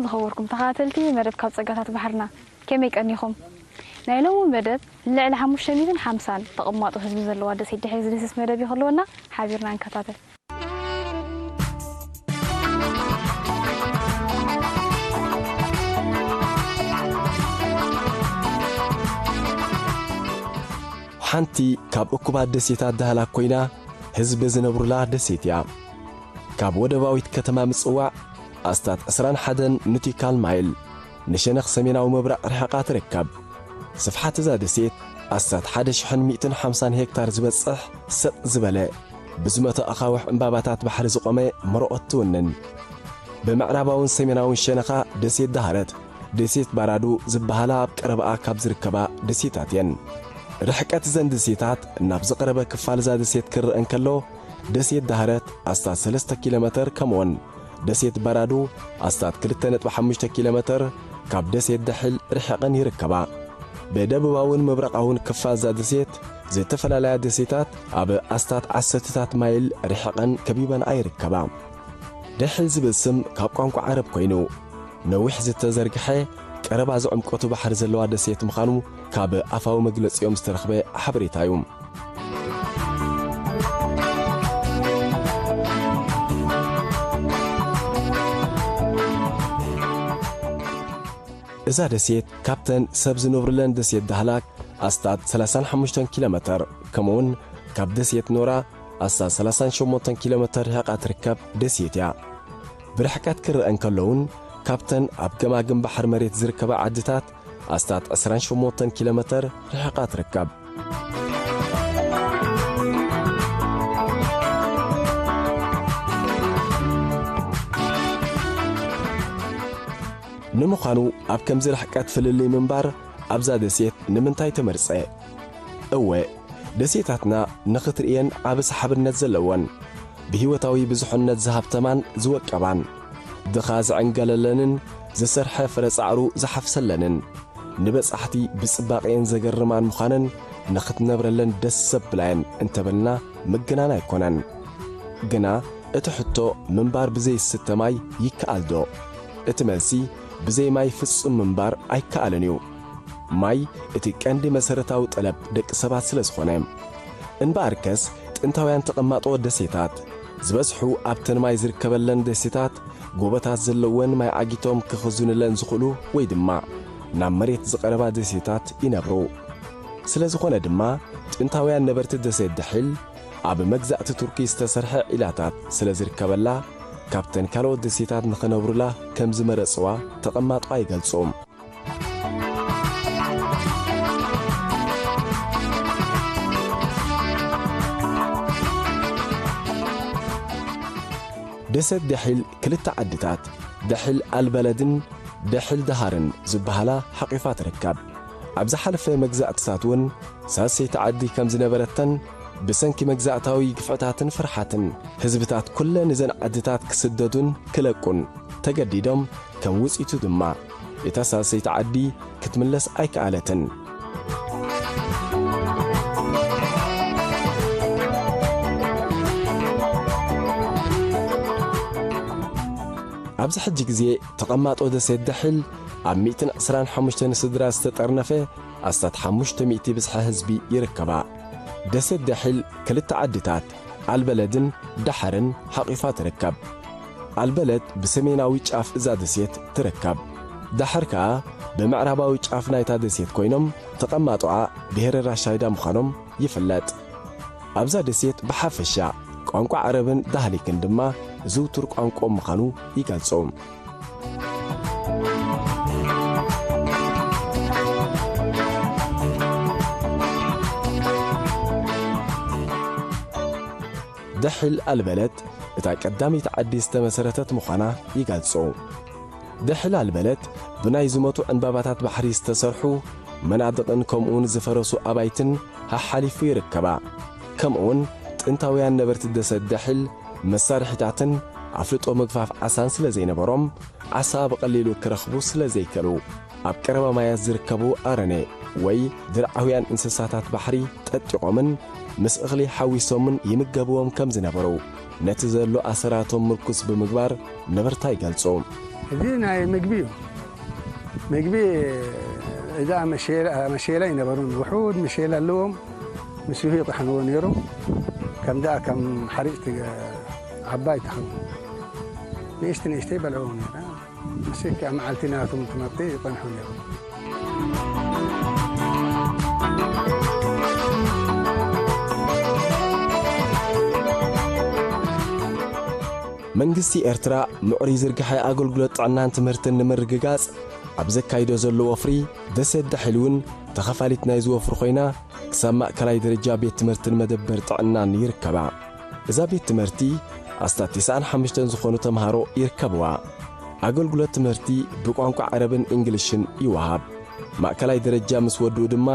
ዝኸበርኩም ተኸታተልቲ መደብ ካብ ጸጋታት ባሕርና፣ ከመይ ቀኒኹም? ናይ ሎሚ መደብ ልዕሊ ሓሙሽተ ሚእትን ሓምሳን ተቐማጦ ህዝቢ ዘለዋ ደሴት ድሕሪ ዝድህስስ መደብ እዩ ክህልወና፣ ሓቢርና ንከታተል። ሓንቲ ካብ እኩባት ደሴታት ዳህላክ ኮይና፣ ህዝቢ ዝነብሩላ ደሴት እያ። ካብ ወደባዊት ከተማ ምጽዋዕ ኣስታት ዕስራን ሓደን ኑቲካል ማይል ንሸነኽ ሰሜናዊ ምብራቕ ርሒቓ ትርከብ። ስፍሓት እዛ ደሴት ኣስታት ሓደ ሽሕን ሚእትን ሓምሳን ሄክታር ዝበጽሕ ሰጥ ዝበለ፣ ብዝመቶ ኣኻውሕ ዕምባባታት ባሕሪ ዝቖመ መርኦት ትውንን። ብምዕራባውን ሰሜናውን ሸነኻ ደሴት ዳህረት፣ ደሴት ባራዱ ዝበሃላ ኣብ ቀረባኣ ካብ ዝርከባ ደሴታት እየን። ርሕቀት እዘን ደሴታት ናብ ዝቐረበ ክፋል እዛ ደሴት ክረአ እንከሎ፣ ደሴት ዳህረት ኣስታት ሰለስተ ኪሎ ሜተር፣ ከምኡውን ደሴት ባራዱ ኣስታት ክልተ ነጥቢ ሓሙሽተ ኪሎ ሜተር ካብ ደሴት ደሒል ርሒቐን ይርከባ። ብደቡባውን ምብራቓውን ክፋል እዛ ደሴት ዝተፈላለያ ደሴታት ኣብ ኣስታት ዓሰርተታት ማይል ርሒቐን ከቢበንኣ ይርከባ። ደሒል ዝብል ስም ካብ ቋንቋ ዓረብ ኮይኑ፣ ነዊሕ ዝተዘርግሐ ቀረባ ዝዕምቆቱ ባሕሪ ዘለዋ ደሴት ምዃኑ ካብ ኣፋዊ መግለጺኦም ዝተረኽበ ሓበሬታ እዩ። እዛ ደሴት ካብተን ሰብ ዝነብሩለን ደሴት ዳህላክ ኣስታት ሰላሳን ሓሙሽተን ኪሎ ሜተር፣ ከምኡውን ካብ ደሴት ኖራ ኣስታት ሰላሳን ሸሞንተን ኪሎ ሜተር ርሒቓ ትርከብ ደሴት እያ። ብርሕቀት ክረአ እንከሎ እውን፣ ካብተን ኣብ ገማግም ባሕሪ መሬት ዝርከባ ዓድታት ኣስታት ዕስራን ሸሞንተን ኪሎ ሜተር ርሒቓ ትርከብ። ንምዃኑ፣ ኣብ ከምዚ ርሕቀት ፍልልይ ምንባር ኣብዛ ደሴት ንምንታይ ተመርጸ? እወ፣ ደሴታትና ንኽትርእየን ዓቢ ሰሓብነት ዘለወን፣ ብህይወታዊ ብዙሕነት ዝሃብተማን ዝወቀባን፣ ድኻ ዝዕንገለለንን ዝሰርሐ ፍረ ጻዕሩ ዝሓፍሰለንን፣ ንበጻሕቲ ብጽባቐኤን ዘገርማን ምዃነን ንኽትነብረለን ደስ ዘብላየን እንተበልና ምግናን ኣይኮነን። ግና እቲ ሕቶ፣ ምንባር ብዘይ ዝስተ ማይ ይከኣል ዶ? እቲ መልሲ፣ ብዘይ ማይ ፍጹም ምንባር ኣይከኣልን እዩ። ማይ እቲ ቀንዲ መሰረታዊ ጠለብ ደቂ ሰባት ስለ ዝኾነ። እምበኣርከስ፣ ጥንታውያን ተቐማጦ ደሴታት ዝበዝሑ ኣብተን ማይ ዝርከበለን ደሴታት፣ ጎቦታት ዘለወን ማይ ዓጊቶም ክኽዝኑለን ዝኽእሉ ወይ ድማ ናብ መሬት ዝቐረባ ደሴታት ይነብሩ። ስለ ዝኾነ ድማ፣ ጥንታውያን ነበርቲ ደሴት ደሒል ኣብ መግዛእቲ ቱርኪ ዝተሰርሐ ዒላታት ስለ ዝርከበላ፣ ካብተን ካልኦት ደሴታት ንኽነብሩላ ከም ዝመረጽዋ ተቐማጦኣ ይገልጹ። ደሴት ደሒል ክልተ ዓድታት፣ ደሒል ኣልበለድን ደሒል ደሃርን ዝበሃላ ሓቂፋ ትርከብ። ኣብ ዝሓለፈ መግዛእትታት እውን ሳልሰይቲ ዓዲ ከም ዝነበረተን፣ ብሰንኪ መግዛእታዊ ግፍዕታትን ፍርሓትን፣ ህዝብታት ኩለን እዘን ዓድታት ክስደዱን ክለቁን ተገዲዶም፣ ከም ውጽኢቱ ድማ እታ ሳልሰይቲ ዓዲ ክትምለስ ኣይከኣለትን። ኣብዚ ሕጂ ግዜ ተቐማጦ ደሴት ደሒል ኣብ ሚእትን ዕስራን ሓሙሽተን ስድራ ዝተጠርነፈ ኣስታት ሓሙሽተ ሚእቲ ብዝሒ ህዝቢ ይርከባ። ደሴት ደሒል ክልተ ዓድታት፣ ኣልበለድን ዳሕርን ሓቒፋ ትርከብ። ኣልበለድ ብሰሜናዊ ጫፍ እዛ ደሴት ትርከብ። ዳሕር ከኣ ብምዕራባዊ ጫፍ ናይታ ደሴት ኮይኖም፣ ተቐማጦኣ ብሄረ ራሻይዳ ምዃኖም ይፍለጥ። ኣብዛ ደሴት ብሓፈሻ ቋንቋ ዓረብን ዳህሊክን ድማ ዝውቱር ቋንቋኦም ምዃኑ ይገልጹ። ደሒል ኣልበለድ እታ ቀዳመይቲ ዓዲ ዝተመሰረተት ምዃና ይገልጹ። ደሒል ኣልበለድ ብናይ ዝሞቱ ዕንባባታት ባሕሪ ዝተሰርሑ መናድቕን ከምኡውን ዝፈረሱ ኣባይትን ሓሓሊፉ ይርከባ። ከምኡውን ጥንታውያን ነበርቲ ደሴት ደሒል መሳርሒታትን ኣፍልጦ ምግፋፍ ዓሳን ስለ ዘይነበሮም፣ ዓሳ ብቐሊሉ ክረኽቡ ስለ ዘይከሉ፣ ኣብ ቀረባ ማያት ዝርከቡ ኣረኔ ወይ ድርዓውያን እንስሳታት ባሕሪ ጠጢቖምን ምስ እኽሊ ሓዊሶምን ይምገብዎም ከም ዝነበሩ፣ ነቲ ዘሎ ኣሰራቶም ምርኩስ ብምግባር ነበርታ ይገልጹ። እዚ ናይ ምግቢ እዩ። ምግቢ እዛ መሸላ፣ መሸላ ይነበሩን ውሑድ መሸላ ኣለዎም። ምስኡ ይጥሕንዎ ነይሮም። ከም ደኣ ከም ሓሪጭ ትገ-፣ ዓባይ ትኸውን። ንእሽቲ ንእሽተይ በልዕዎ ነይራ። ምስኡ ከዓ መዓልቲ ናቶም ትመርጢ ይጠንሑ ነይሮም። መንግስቲ ኤርትራ ምዕሩይ ዝርግሐ ኣገልግሎት ጥዕናን ትምህርትን ንምርግጋጽ ኣብ ዘካይዶ ዘሎ ወፍሪ፣ ደሴት ዳሒል እውን ተኸፋሊት ናይዚ ወፍሪ ኮይና፣ ክሳብ ማእከላይ ደረጃ ቤት ትምህርትን መደበር ጥዕናን ይርከባ። እዛ ቤት ትምህርቲ ኣስታት ተስዓን ሓሙሽተን ዝኾኑ ተምሃሮ ይርከብዋ። ኣገልግሎት ትምህርቲ ብቋንቋ ዓረብን እንግሊሽን ይወሃብ። ማእከላይ ደረጃ ምስ ወድኡ ድማ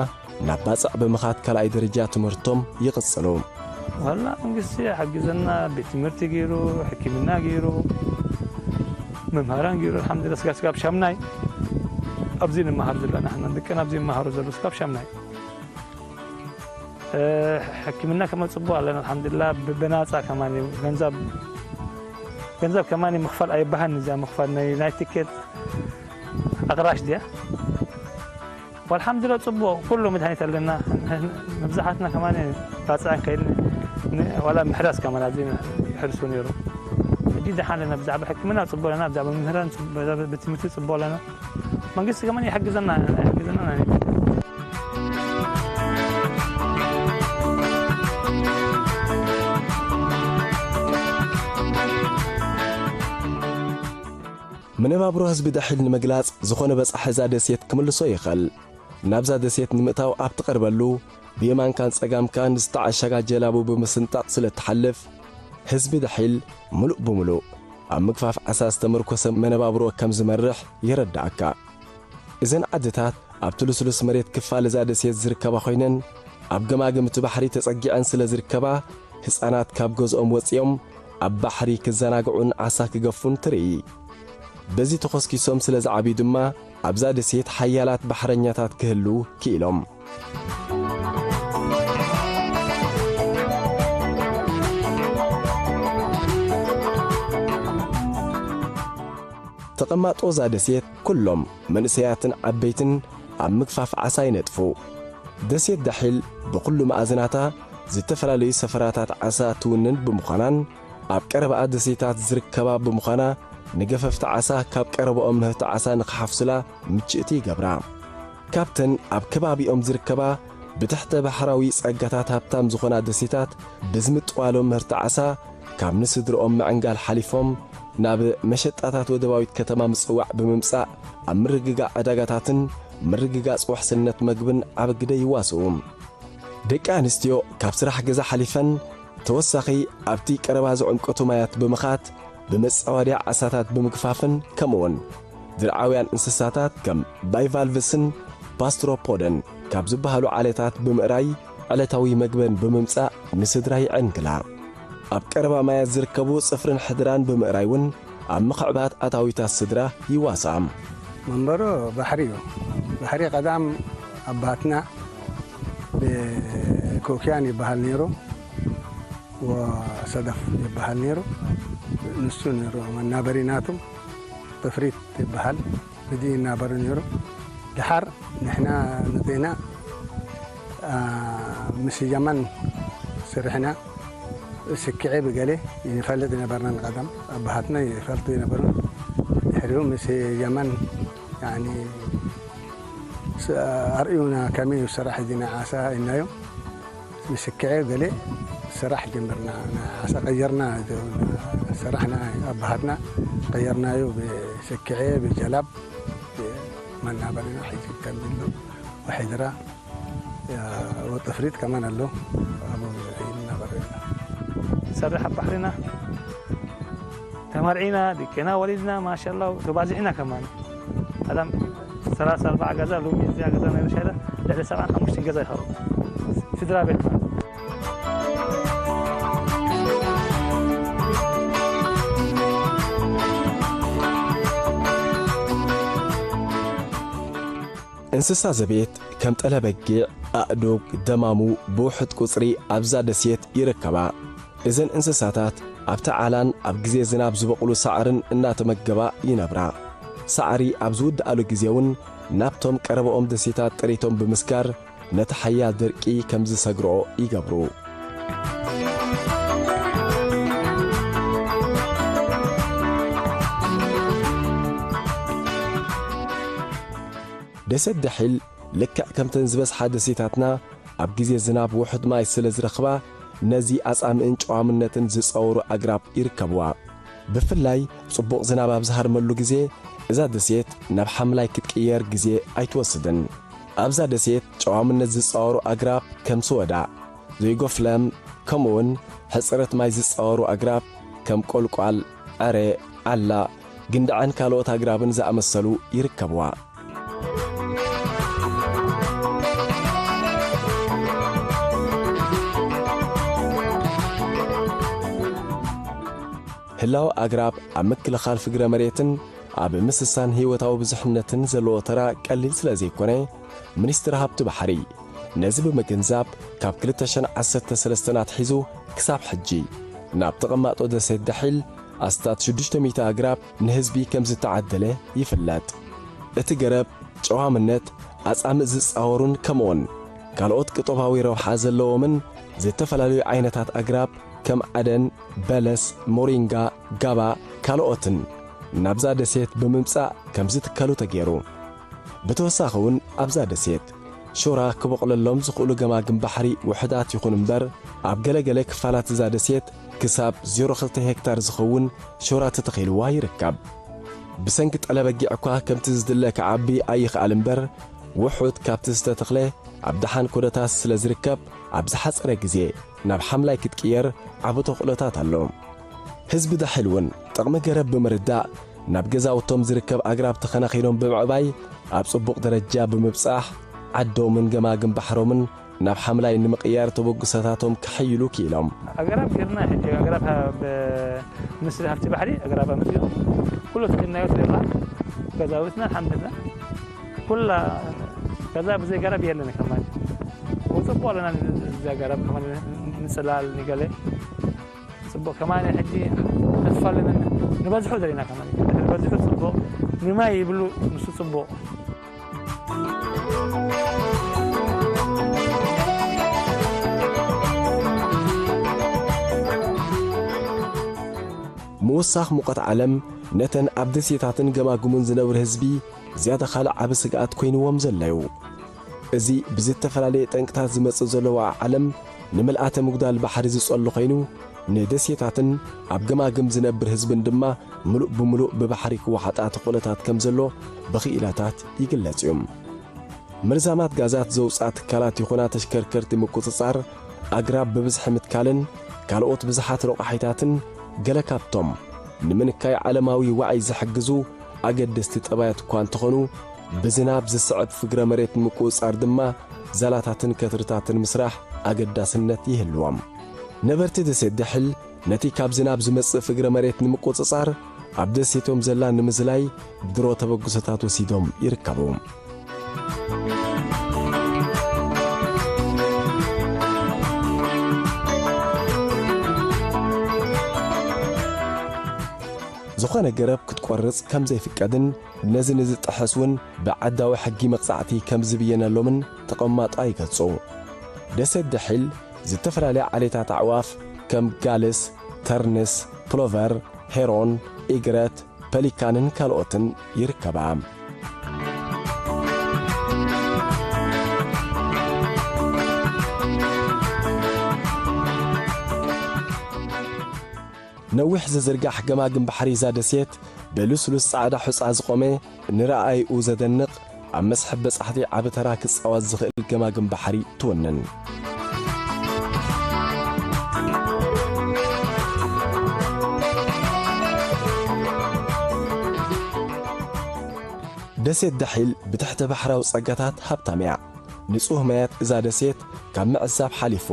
ናብ ባጽዕ ብምኻድ ካልኣይ ደረጃ ትምህርቶም ይቕጽሉ። ዋላ መንግስቲ ሓግዘና፣ ቤት ትምህርቲ ገይሩ፣ ሕክምና ገይሩ፣ መምሃራን ገይሩ፣ ኣልሓምዱሊላህ፣ ስጋብ፣ ስጋብ ሻምናይ ኣብዚ ንመሃር ዘለና፣ ንሕና ደቅና ኣብዚ ይመሃሩ ዘለዉ ስጋብ ሻምናይ። እ፣ ሕክምና ከመጽቦ ኣለና፣ ኣልሓምዱሊላህ፣ ብ-፣ ብናጻ ከማን እዩ። ገንዘብ፣ ገንዘብ ከማን ምኽፋል ኣይበሃን፣ እዚኣ ምኽፋል ናይ፣ ናይ ቲኬት ኣቕራሽ ድያ? ወልሓምዱሊላህ፣ ጽቡቕ፣ ኩሉ መድሃኒት ኣለና። መብዛሕትና ከማን ባጽዕ ከይድ ን-፣ ዋላ ምሕራስ ከማን ኣብዚ ይሕርሱ ነይሩ። ሕጂ ደሓን ኣለና፣ ብዛዕባ ሕክምና ጽቡቕ ኣለና፣ ብዛዕባ መምህራን ጽቡ-፣ ብዛዕባ ቤት ትምህርቲ ጽቡቕ ኣለና። መንግስቲ ከማን ይሕግዘና፣ ይሕግዘና ናይ መነባብሮ ህዝቢ ዳሒል ንምግላጽ ዝኾነ በጻሒ እዛ ደሴት ክምልሶ ይኽእል። ናብዛ ደሴት ንምእታው ኣብ ትቐርበሉ፣ ብየማንካን ጸጋምካን ዝተዓሸጋ ጀላቡ ብምስንጣቕ ስለ እትሓልፍ፣ ህዝቢ ዳሒል ምሉእ ብምሉእ ኣብ ምግፋፍ ዓሳ ዝተመርኮሰ መነባብሮ ከም ዝመርሕ የረድኣካ። እዘን ዓድታት ኣብቲ ልስሉስ መሬት ክፋል እዛ ደሴት ዝርከባ ኮይነን፣ ኣብ ገማግም እቲ ባሕሪ ተጸጊዐን ስለ ዝርከባ፣ ህጻናት ካብ ገዝኦም ወጺኦም ኣብ ባሕሪ ክዘናግዑን ዓሳ ክገፉን ትርኢ። በዚ ተኾስኪሶም ስለ ዝዓብዩ ድማ፣ ኣብዛ ደሴት ሓያላት ባሕረኛታት ክህልዉ ክኢሎም። ተቐማጦ እዛ ደሴት ኩሎም መንእሰያትን ዓበይትን ኣብ ምግፋፍ ዓሳ ይነጥፉ። ደሴት ዳሒል ብኹሉ መኣዝናታ ዝተፈላለዩ ሰፈራታት ዓሳ ትውንን ብምዃናን፣ ኣብ ቀረባኣ ደሴታት ዝርከባ ብምዃና፣ ንገፈፍቲ ዓሳ ካብ ቀረባኦም ምህርቲ ዓሳ ንኽሓፍሱላ ምችእቲ ይገብራ። ካብተን ኣብ ከባቢኦም ዝርከባ ብትሕተ ባሕራዊ ጸጋታት ሃብታም ዝኾና ደሴታት፣ ብዝምጥዋሎም ምህርቲ ዓሳ ካብ ንስድርኦም ምዕንጋል ሓሊፎም፣ ናብ መሸጣታት ወደባዊት ከተማ ምጽዋዕ ብምምጻእ፣ ኣብ ምርግጋእ ዕዳጋታትን ምርግጋጽ ውሕስነት መግብን ዓቢ ግደ ይዋስኡ። ደቂ ኣንስትዮ ካብ ስራሕ ገዛ ሓሊፈን ተወሳኺ ኣብቲ ቀረባ ዝዕምቀቱ ማያት ብምኻድ፣ ብመጻወድያ ዓሳታት ብምግፋፍን ከምኡውን ድርዓውያን እንስሳታት ከም ባይቫልቭስን ፓስትሮፖደን ካብ ዝበሃሉ ዓሌታት ብምእራይ ዕለታዊ መግበን ብምምጻእ ንስድራ የዕንግላ። ኣብ ቀረባ ማያት ዝርከቡ ጽፍርን ሕድራን ብምእራይ እውን ኣብ ምኽዕባት ኣታዊታት ስድራ ይዋስኣ። መንበሮ ባሕሪ እዩ። ባሕሪ ቀዳም ኣባትና ብኮክያን ይበሃል ነይሩ፣ ወሰደፍ ይበሃል ነይሩ። ንሱ ነይሩ መናበሪ ናቱ። ጥፍሪት ይበሃል። እዚ ይናበሩ ነይሩ። ድሓር ንሕና መጺእና፣ ኣ፣ ምስ ጀማን ስርሕና ስክዔ ብገሌ ይፈልጥ ነበርና። ንቀደም ኣቦሃትና ይፈልጡ ይነበሩ። ድሕሪኡ ምስ ጀማን፣ ያኒ፣ ስ-፣ ኣርእዩና ከመይ እዩ ስራሕ እዚ ናይ ዓሳ ኢልናዮም። ምስ ስክዔ ገሌ ስራሕ ጀመርና። ናይ ዓሳ ቀየርና፣ ስራሕ ናይ ኣቦሃትና ቀየርናዮ። ብስክዔ፣ ብጀላብ፣ ብመናበሪና ሒዙ ከም ዘሎ ወሒድራ። ያ፣ ወጥፍሪት ከማን ኣሎ። ኣብኡ ይናበር። ንሰርሕ ኣብ ባሕሪና ተመርዒና፣ ድቄና ወሊድና፣ ማሻላ፣ ተባዚሕና ከማን። ቀደም ሰላሳ ኣርባዓ ገዛ፣ ሎሚ እዚኣ ገዛ ናይ ሻዳ ልዕሊ ሰብዓን ሓሙሽተን ገዛ ይኸውን። ስድራ ቤት ማለት። እንስሳ ዘቤት ከም ጠለ በጊዕ፣ ኣእዱግ፣ ደማሙ ብውሑድ ቁጽሪ ኣብዛ ደሴት ይርከባ። እዘን እንስሳታት ኣብቲ ዓላን ኣብ ግዜ ዝናብ ዝበቑሉ ሳዕርን እናተመገባ ይነብራ። ሳዕሪ ኣብ ዝውድኣሉ ግዜ እውን ናብቶም ቀረባኦም ደሴታት ጥሪቶም ብምስጋር ነቲ ሓያል ደርቂ ከም ዝሰግርኦ ይገብሩ። ደሴት ደሒል ልክዕ ከምተን ዝበዝሓ ደሴታትና ኣብ ግዜ ዝናብ ውሑድ ማይ ስለ ዝረኽባ፣ ነዚ ኣጻምእን ጨዋምነትን ዝጻወሩ ኣግራብ ይርከብዋ። ብፍላይ ጽቡቕ ዝናብ ኣብ ዝሃርመሉ ግዜ፣ እዛ ደሴት ናብ ሓምላይ ክትቅየር ግዜ ኣይትወስድን። ኣብዛ ደሴት ጨዋምነት ዝጻወሩ ኣግራብ ከም ስወዳእ፣ ዘይጎፍለም፣ ከምኡውን ሕጽረት ማይ ዝጻወሩ ኣግራብ ከም ቆልቋል፣ ዕረ፣ ዓላ፣ ግንዳዕን ካልኦት ኣግራብን ዝኣመሰሉ ይርከብዋ። ህላወ ኣግራብ ኣብ ምክልኻል ፍግረ መሬትን ኣብ ምስሳን ህይወታዊ ብዙሕነትን ዘለዎ ተራ ቀሊል ስለ ዘይኮነ፣ ሚኒስትሪ ሃብቲ ባሕሪ ነዚ ብምግንዛብ፣ ካብ ክልተ ሽሕን ዓሰርተ ሰለስተን ኣትሒዙ ክሳብ ሕጂ ናብ ተቐማጦ ደሴት ደሒል ኣስታት ሽዱሽተ ሚእቲ ኣግራብ ንህዝቢ ከም ዝተዓደለ ይፍለጥ። እቲ ገረብ ጨዋምነት ኣጻምእ ዝጻወሩን ከምኡውን ካልኦት ቅጦባዊ ረብሓ ዘለዎምን ዝተፈላለዩ ዓይነታት ኣግራብ ከም ዓደን፣ በለስ፣ ሞሪንጋ፣ ጋባ ካልኦትን ናብዛ ደሴት ብምምጻእ ከም ዝትከሉ ተገይሩ። ብተወሳኺ እውን ኣብዛ ደሴት ሾራ ክበቑለሎም ዝኽእሉ ገማግም ባሕሪ ውሑዳት ይኹን እምበር፣ ኣብ ገለገለ ክፋላት እዛ ደሴት ክሳብ ዜሮ ክልተ ሄክታር ዝኸውን ሾራ ተተኺልዋ ይርከብ። ብሰንኪ ጠለ በጊዕ እኳ ከምቲ ዝድለ ክዓቢ ኣይኽኣል እምበር፣ ውሑድ ካብቲ ዝተተኽለ ኣብ ደሓን ኩነታት ስለ ዝርከብ፣ ኣብ ዝሓጸረ ግዜ ናብ ሓምላይ ክትቅየር ዓቢ ተኽእሎታት ኣሎ። ህዝቢ ዳሕል እውን ጥቕሚ ገረብ ብምርዳእ፣ ናብ ገዛውቶም ዝርከብ ኣግራብ ተኸናኺኖም ብምዕባይ፣ ኣብ ጽቡቕ ደረጃ ብምብጻሕ፣ ዓዶምን ገማግም ባሕሮምን ናብ ሓምላይ ንምቕያር ተበግሶታቶም ከሐይሉ ክኢሎም። ኣግራብ ጌርና፣ ሕጂ ኣግራብ ሃ-፣ ብ-፣ ሚኒስትሪ ሃብቲ ባሕሪ ኣግራብ ኣምጺኡ፣ ኩሉ ተኺልናዮ፣ ተዘርኣ፣ ገዛውትና፣ ኣልሓምዱሊላህ፣ ኩላ፣ ከዛ ብዘይ ገረብ የለን ከማን። ወጽእ ኣለና፣ ብዘይ ገረብ ከማን፣ ንጽላል፣ ንገለ። ጽቡቕ ከማን፣ ሕጂ ተስፋ ኣለና። ንበዝሑ ደሊና ከማን። ንበዝሑ ጽቡቕ። ንማይ ይብሉ፣ ንሱ ጽቡቕ። ምውሳኽ ሙቐት ዓለም ነተን ኣብ ደሴታትን ገማግሙን ዝነብር ህዝቢ ዝያዳ ካልእ ዓቢ ስግኣት ኮይንዎም ዘሎ እዩ። እዚ ብዝተፈላለየ ጠንቅታት ዝመጽእ ዘሎ ዋዒ ዓለም ንምልኣተ ምጉዳል ባሕሪ ዝጸሉ ኮይኑ፣ ንደሴታትን ኣብ ገማግም ዝነብር ህዝብን ድማ ምሉእ ብምሉእ ብባሕሪ ክወሓጣ ተኽእሎታት ከም ዘሎ ብኽኢላታት ይግለጽ እዩ። መርዛማት ጋዛት ዘውጽኣ ትካላት ይኹና ተሽከርከርቲ ምቁጽጻር ኣግራብ ብብዝሒ ምትካልን ካልኦት ብዙሓት ረቋሒታትን ገለ ካብቶም ንምንካይ ዓለማዊ ዋዒ ዝሕግዙ ኣገደስቲ ጠባያት እኳ እንተኾኑ፣ ብዝናብ ዝስዕብ ፍግረ መሬት ንምቁጽጻር ድማ ዛላታትን ከትርታትን ምስራሕ ኣገዳስነት ይህልዎም። ነበርቲ ደሴት ደሕል ነቲ ካብ ዝናብ ዝመጽእ ፍግረ መሬት ንምቁጽጻር፣ ኣብ ደሴቶም ዘላ ንምዝላይ ድሮ ተበግሶታት ወሲዶም ይርከቡ። ዝኾነ ገረብ ክትቆርጽ ከም ዘይፍቀድን ነዚ ንዝጥሕስ እውን ብዓዳዊ ሕጊ መቕጻዕቲ ከም ዝብየነሎምን ተቐማጦ ይገልጹ። ደሴት ደሒል ዝተፈላለያ ዓሌታት ኣዕዋፍ ከም ጋልስ፣ ተርንስ፣ ፕሎቨር፣ ሄሮን፣ ኢግረት፣ ፐሊካንን ካልኦትን ይርከባ። ነዊሕ ዝዝርጋሕ ገማግም ባሕሪ እዛ ደሴት ብልስሉስ ጻዕዳ ሑጻ ዝቖመ ንረኣይኡ ዘደንቕ ኣብ መስሕብ በጻሕቲ ዓቢ ተራ ክጻወት ዝኽእል ገማግም ባሕሪ ትውንን። ደሴት ዳሒል ብትሕተ ባሕራዊ ጸጋታት ሃብታም እያ። ንጹህ ማያት እዛ ደሴት ካብ ምዕዛብ ሓሊፉ፣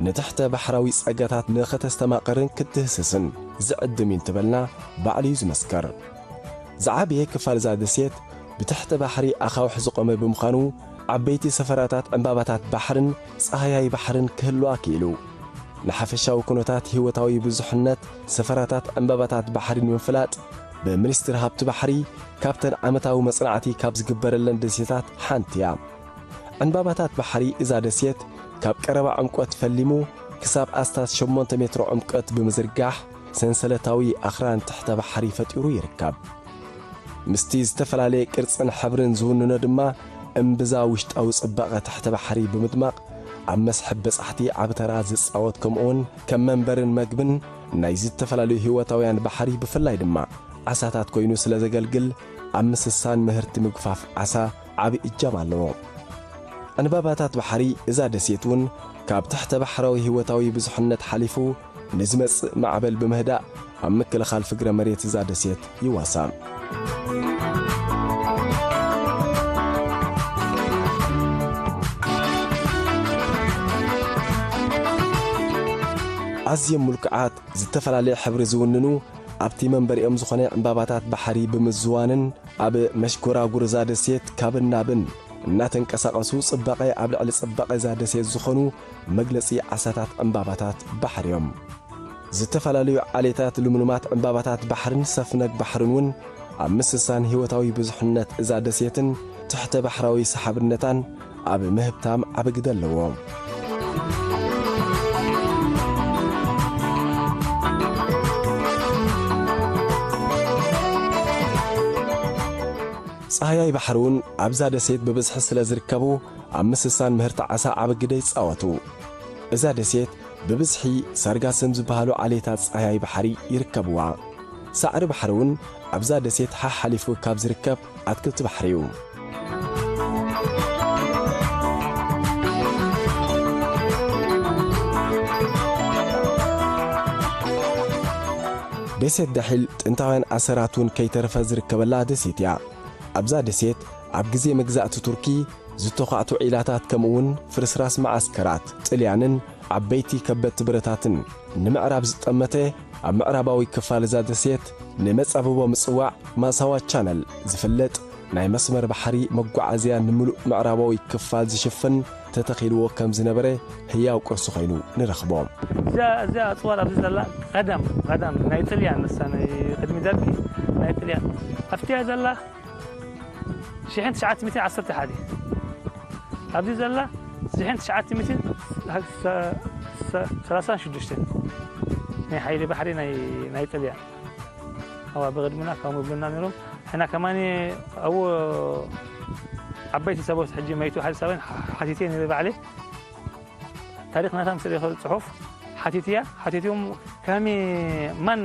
ንትሕተ ባሕራዊ ጸጋታት ንኸተስተማቕርን ክትድህስስን ዝዕድም እዩ እንትበልና ባዕሉ እዩ ዝመስከር። ዝዓበየ ክፋል እዛ ደሴት ብትሕቲ ባሕሪ ኣኻውሕ ዝቖመ ብምዃኑ፣ ዓበይቲ ሰፈራታት ዕምባባታት ባሕርን ጸሃያይ ባሕርን ክህልዋ ክኢሉ። ንሓፈሻዊ ኩነታት ህይወታዊ ብዙሕነት ሰፈራታት ዕምባባታት ባሕሪ ንምፍላጥ፣ ብሚኒስትሪ ሃብቲ ባሕሪ ካብተን ዓመታዊ መጽናዕቲ ካብ ዝግበረለን ደሴታት ሓንቲ እያ። ዕምባባታት ባሕሪ እዛ ደሴት ካብ ቀረባ ዕምቆት ፈሊሙ ክሳብ ኣስታት ሸሞንተ ሜትሮ ዕምቆት ብምዝርጋሕ፣ ሰንሰለታዊ ኣኽራን ትሕተ ባሕሪ ፈጢሩ ይርከብ። ምስቲ ዝተፈላለየ ቅርጽን ሕብርን ዝውንኖ ድማ፣ እምብዛ ውሽጣዊ ጽባቐ ትሕተ ባሕሪ ብምድማቕ፣ ኣብ መስሕብ በጻሕቲ ዓቢ ተራ ዝጻወት፣ ከምኡውን ከም መንበርን መግብን ናይ ዝተፈላለዩ ህይወታውያን ባሕሪ፣ ብፍላይ ድማ ዓሳታት ኮይኑ ስለ ዘገልግል፣ ኣብ ምስሳን ምህርቲ ምግፋፍ ዓሳ ዓቢ እጃም ኣለዎ። ዕንባባታት ባሕሪ እዛ ደሴት እውን ካብ ትሕተ ባሕራዊ ህይወታዊ ብዙሕነት ሓሊፉ ንዝመጽእ ማዕበል ብምህዳእ፣ ኣብ ምክልኻል ፍግረ መሬት እዛ ደሴት ይዋሳእ። ኣዝዮም ምልኩዓት፣ ዝተፈላለየ ሕብሪ ዝውንኑ፣ ኣብቲ መንበሪኦም ዝኾነ ዕምባባታት ባሕሪ ብምዝዋንን ኣብ መሽጎራጉር እዛ ደሴት ካብን ናብን እናተንቀሳቐሱ ጽባቐ ኣብ ልዕሊ ጽባቐ እዛ ደሴት ዝኾኑ መግለጺ ዓሳታት ዕምባባታት ባሕሪ እዮም። ዝተፈላለዩ ዓሌታት ልምሉማት ዕምባባታት ባሕርን ሰፍነግ ባሕርን እውን ኣብ ምስሳን ህይወታዊ ብዙሕነት እዛ ደሴትን ትሕተ ባሕራዊ ሰሓብነታን ኣብ ምህብታም ዓቢ ግደ ኣለዎ። ጻህያይ ባሕሪ እውን ኣብዛ ደሴት ብብዝሒ ስለ ዝርከቡ፣ ኣብ ምስሳን ምህርቲ ዓሳ ዓቢ ግደ ይጻወቱ። እዛ ደሴት ብብዝሒ ሰርጋስም ዝበሃሉ ዓሌታት ጻህያይ ባሕሪ ይርከብዋ። ሳዕሪ ባሕሪ እውን ኣብዛ ደሴት ሓሓሊፉ ካብ ዝርከብ ኣትክልቲ ባሕሪ እዩ። ደሴት ዳሒል ጥንታውያን ኣሰራት እውን ከይተረፈ ዝርከበላ ደሴት እያ። ኣብዛ ደሴት ኣብ ግዜ መግዛእቲ ቱርኪ ዝተዃዕቱ ዒላታት፣ ከምኡውን ፍርስራስ መዓስከራት ጥልያንን ዓበይቲ ከበድቲ ብረታትን ንምዕራብ ዝጠመተ፣ ኣብ ምዕራባዊ ክፋል እዛ ደሴት ንመጻብቦ ምጽዋዕ ማሳዋ ቻነል ዝፍለጥ ናይ መስመር ባሕሪ መጓዓዝያ ንምሉእ ምዕራባዊ ክፋል ዝሽፍን ተተኺልዎ ከም ዝነበረ ህያው ቅርሲ ኮይኑ ንረኽቦ። እዛ፣ እዛ ኣጽዋር ኣብዚ ዘላ ቀደም፣ ቀደም ናይ ጥልያን፣ ንሳ ናይ ቅድሚ ደርጊ ናይ ጥልያን ኣብቲያ ዘላ ሽሕን ትሽዓተ ሚእትን ዓሰርተ ሓደ። ኣብዚ ዘላ ሽሕን ትሽዓተ ሚእትን ሰ-፣ ሰ-፣ ሰላሳን ሽዱሽተን ናይ ሓይሊ ባሕሪ ናይ፣ ናይ ጥልያን። ኣዋ ብቕድምና ካብ ምብልና ነይሮም። ሕና ከማኒ ኣብኡ ዓበይቲ ሰባት ሕጂ መይቱ ሓደ ሰብን ሓቲተ ነይረ ባዕለይ። ታሪኽ ናታ ምስ ርኢኹ ጽሑፍ ሓቲትያ፣ ሓቲትዮም ከመይ ማን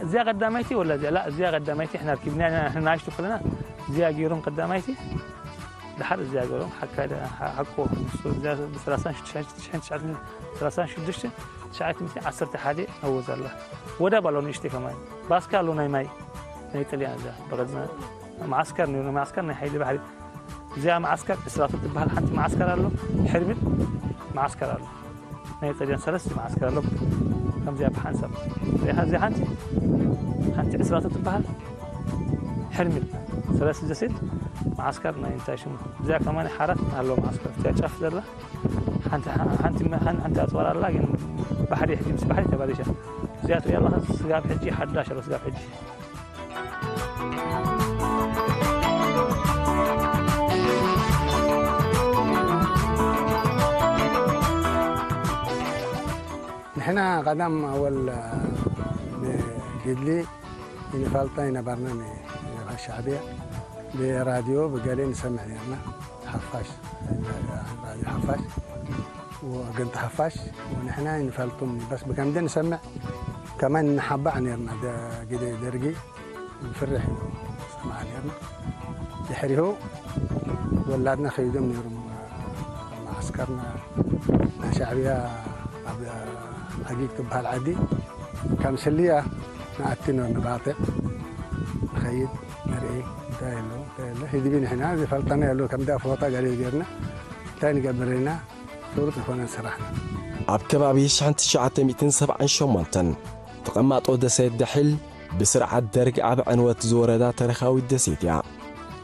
እዚኣ ቀዳማይቲ ወላ እዚኣ? ላ፣ እዚኣ ቀዳማይቲ፣ ሕና ኣርኪብና ኢና፣ ንኣሽቱ ከለና እዚኣ ገይሮም ቀዳማይቲ። ድሓር እዚኣ ገይሮም ሓካ-፣ ሓ-፣ ሓቆ፣ ንሱ እዚኣ ብሰላሳን ሽዱሽተን፣ ትሽዓን ትሽዓን፣ ሰላሳን ሽዱሽተን፣ ትሽዓተ ሚእቲ ዓሰርተ ሓደ ኣብኡ ዘላ። ወደብ ኣሎ ንእሽተይ ከማን። ባስካ ኣሎ ናይ ማይ፣ ናይ ጥልያን እዚኣ። ብቐድመ መዓስከር ነይሩ፣ መዓስከር ናይ ሓይሊ ባሕሪ። እዚኣ መዓስከር ዕስራቱ ትበሃል ሓንቲ መዓስከር ኣሎ፣ ሕርሚል መዓስከር ኣሎ። ናይ ጥልያን ሰለስተ መዓስከር ኣሎ። ከምዚኣ ብሓንሳብ ሪኢኻ፣ እዚኣ ሓንቲ፣ ሓንቲ ዕስራቱ ትበሃል ሕርሚል ሰለስተ ደሴት መዓስከር ናይ እንታይ ሽሙ፣ እዚኣ ከማን ሓራት ኣሎ መዓስከር፣ እዚኣ ጫፍ ዘላ ሓንቲ፣ ሓንቲ፣ ሓንቲ ኣጽዋር ኣላ፣ ግን ባሕሪ ሕጂ ምስ ባሕሪ ተባሊሻ። እዚኣ ትሪኣ ኣለኻ፣ ስጋብ ሕጂ ሓዳሽ ኣሎ፣ ስጋብ ሕጂ። ንሕና ቀዳም ኣወል ንግድሊ ይንፈልጦ ኣይነበርናን። ሻዕብያ ብራድዮ ብገለ ንሰምዕ ነርና። ሓፋሽ፣ ራድዮ ሓፋሽ፣ ወገንቲ ሓፋሽ፣ ወንሕና ይንፈልጡም፣ በስ ብከምዚ ንሰምዕ። ከማን ንሓባዕ ነርና፣ ደ-፣ ግደ ደርጊ። ንፍርሕ እዩ ሰማዕ ነርና። ድሕሪሁ ወላድና ከይዶም ነይሮም፣ መዓስከርና ናይ ሻዕብያ ኣብ ዓጊግ ትበሃል ዓዲ፣ ከም ስልያ ንኣቲ ነርና፣ ባጥዕ ንኸይድ ንርኢ፣ እንታይ ኣሎ፣ እንታይ ኣሎ፣ ህዝቢ ንሕና ዝፈልጠና የሎ፣ ከምዳ ፎጣ ገለ ገርና፣ እንታይ ንገብር ኢና፣ ፍሉጥ ዝኾነ ስራሕና። ኣብ ከባቢ ሽሕን ትሽዓተ ሚእትን ሰብዓን ሸሞንተን ተቐማጦ ደሴት ደሒል ብስርዓት ደርግ ኣብ ዕንወት ዝወረዳ ታሪኻዊት ደሴት እያ።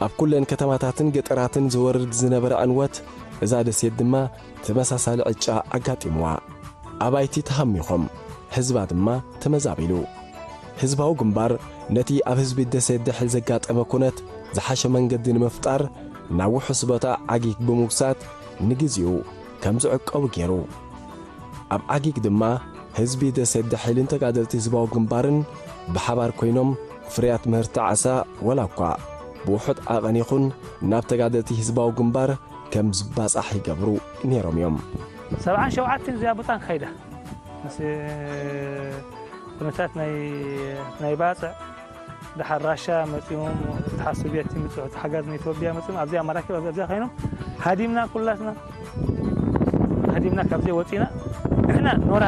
ኣብ ኩለን ከተማታትን ገጠራትን ዝወርድ ዝነበረ ዕንወት፣ እዛ ደሴት ድማ ተመሳሳሊ ዕጫ ኣጋጢምዋ። ኣባይቲ ተሃሚኾም፣ ህዝባ ድማ ተመዛቢሉ። ህዝባዊ ግንባር ነቲ ኣብ ህዝቢ ደሴት ደሒል ዘጋጠመ ኩነት ዝሓሸ መንገዲ ንምፍጣር ናብ ውሑስ ቦታ ዓጊግ ብምውሳድ ንግዜኡ ከም ዝዕቀቡ ገይሩ። ኣብ ዓጊግ ድማ ህዝቢ ደሴት ደሒልን ተጋደልቲ ህዝባዊ ግንባርን ብሓባር ኮይኖም ፍርያት ምህርቲ ዓሳ ዋላ እኳ ብውሑድ ዓቐን ይኹን ናብ ተጋደልቲ ህዝባዊ ግንባር ከም ዝባጻሕ ይገብሩ ነይሮም እዮም። ሰብዓን ሸውዓተን እዚኣ ብጣን ከይዳ። ምስ ኩነታት ናይ፣ ናይ ባጽዕ፣ ደሓር ራሻ መጺኦም፣ እቲ ሓ-፣ ሶቪየት ይምጽኡ፣ እቲ ሓጋዝ ናይ ኢትዮጵያ መጺኦም፣ ኣብዚኣ መራኪብ፣ ኣብዚኣ፣ ኣብዚኣ ኮይኖም፣ ሃዲምና ኩላትና፣ ሃዲምና ካብዚ ወጺና፣ ንሕና ኖራ፣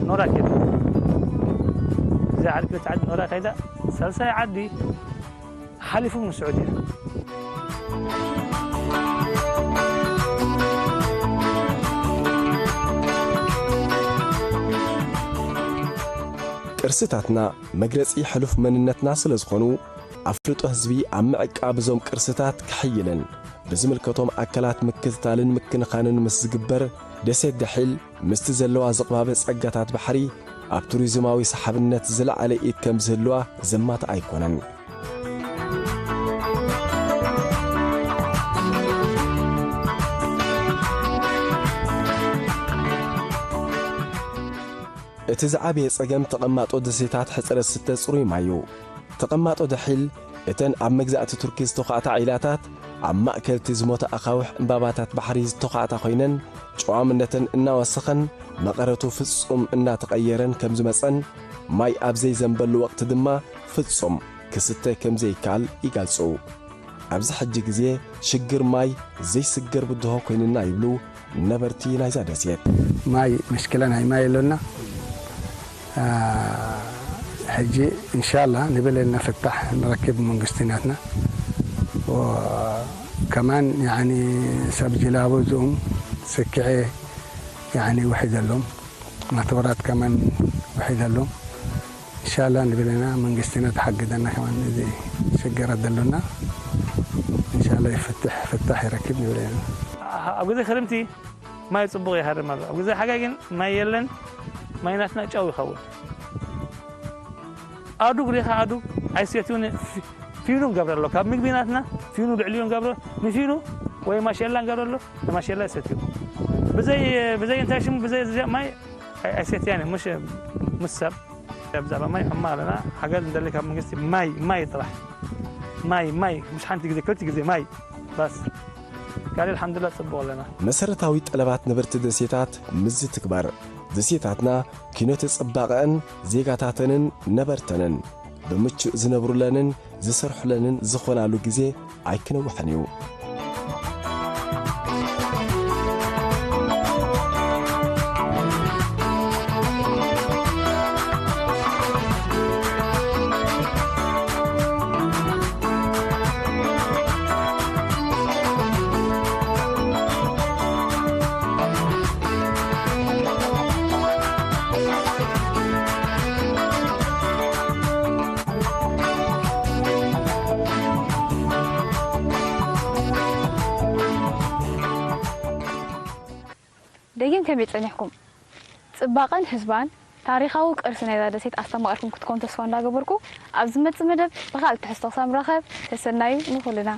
ኖራ ከይዳ። እዚኣ ዓዲ ክልተ ዓዲ ኖራ ከይዳ፣ ሳልሳይ ዓዲ ሓሊፉ ንስዑድያ። ቅርስታትና መግለጺ ሕሉፍ መንነትና ስለ ዝኾኑ፣ ኣፍልጦ ህዝቢ ኣብ ምዕቃብ እዞም ቅርስታት ክሕይልን ብዝምልከቶም ኣካላት ምክትታልን ምክንኻንን ምስ ዝግበር፣ ደሴት ደሒል ምስቲ ዘለዋ ዝቕባበ ጸጋታት ባሕሪ ኣብ ቱሪዝማዊ ሰሓብነት ዝለዓለ ኢድ ከም ዝህልዋ ዘማትእ ኣይኮነን። እቲ ዝዓበየ ጸገም ተቐማጦ ደሴታት ሕጽረት ዝስተ ጽሩይ ማይ እዩ። ተቐማጦ ደሒል እተን ኣብ መግዛእቲ ቱርኪ ዝተዃዕታ ዒላታት ኣብ ማእከል እቲ ዝሞተ ኣኻውሕ እምባባታት ባሕሪ ዝተዃዕታ ኮይነን፣ ጨዋምነተን እናወሰኸን መቐረቱ ፍጹም እናተቐየረን ከም ዝመጸን፣ ማይ ኣብ ዘይዘንበሉ ወቕቲ ድማ ፍጹም ክስተ ከም ዘይከኣል ይገልጹ። ኣብዚ ሕጂ ግዜ ሽግር ማይ ዘይስገር ብድሆ ኮይንና ይብሉ ነበርቲ ናይዛ ደሴት። ማይ መሽክለ ናይ ማይ ኣሎና። አ፣ ሕጂ እንሻላ ንብል እና ፍታሕ ንረክብ መንግስቲ ናትና። ወ-፣ ከማን ያኒ ሰብ ጅላቡ እዚኦም ስክዐ ያኒ ውሒደሎም፣ ማተወራት ከማን ውሒደሎም። እንሻላ ንብል ኢና መንግስትና ተሓግዘና ከማን እዚ ሽግር ደሎና። እንሻላ ይፍትሕ፣ ፍታሕ ይረክብ ንብል ኢና። ኣብ ግዜ ክርምቲ ማይ ጽቡቕ ይሃርም ኣሎ። ኣብ ግዜ ሓጋይ ግን ማይ የለን። ማይ ናትና ጨው ይኸውን። ኣዱግ ሪኻ ኣዱግ ኣይሰትዩን። ፊ-፣ ፊኑ ንገብረሎ። ካብ ምግቢ ናትና ፊኑ ልዕሊኡ ንገብሮ። ንፊኑ ወይ ማሸላ ንገብረሎ። ንማሸላ ይሰትዩ። ብዘይ፣ ብዘይ እንታይ ሽሙ፣ ብዘይ እዚ ማይ ኣይ-፣ ኣይሰትያን እየ። ምሽ ምስ ሰብ ብዛዕባ ማይ ሕማቕ ኣለና። ሓገዝ እንደሊ ካብ መንግስቲ ማይ፣ ማይ ጥራሕ። ማይ፣ ማይ። ምሽ ሓንቲ ግዜ፣ ክልተ ግዜ ማይ። ባስ። ካልእ ኣልሓምዱሊላህ ጽቡቕ ኣለና። መሰረታዊ ጠለባት ነበርቲ ደሴታት ምስ ዝትግበር፣ ደሴታትና ኪኖተ ጽባቐአን ዜጋታተንን ነበርተንን ብምቹእ ዝነብሩለንን ዝሰርሑለንን ዝኾናሉ ግዜ ኣይክነውሕን እዩ። ደጊም ከመይ ጸኒሕኩም? ጽባቐን ህዝባን ታሪኻዊ ቅርሲ ናይዛ ደሴት ኣስተማቒርኩም ክትኮኑ ተስፋ እንዳገበርኩ፣ ኣብ ዝመጽእ መደብ ብኻልእ ትሕዝቶ ክሳብ ንራኸብ፣ ሰሰናዩ ንኹልና።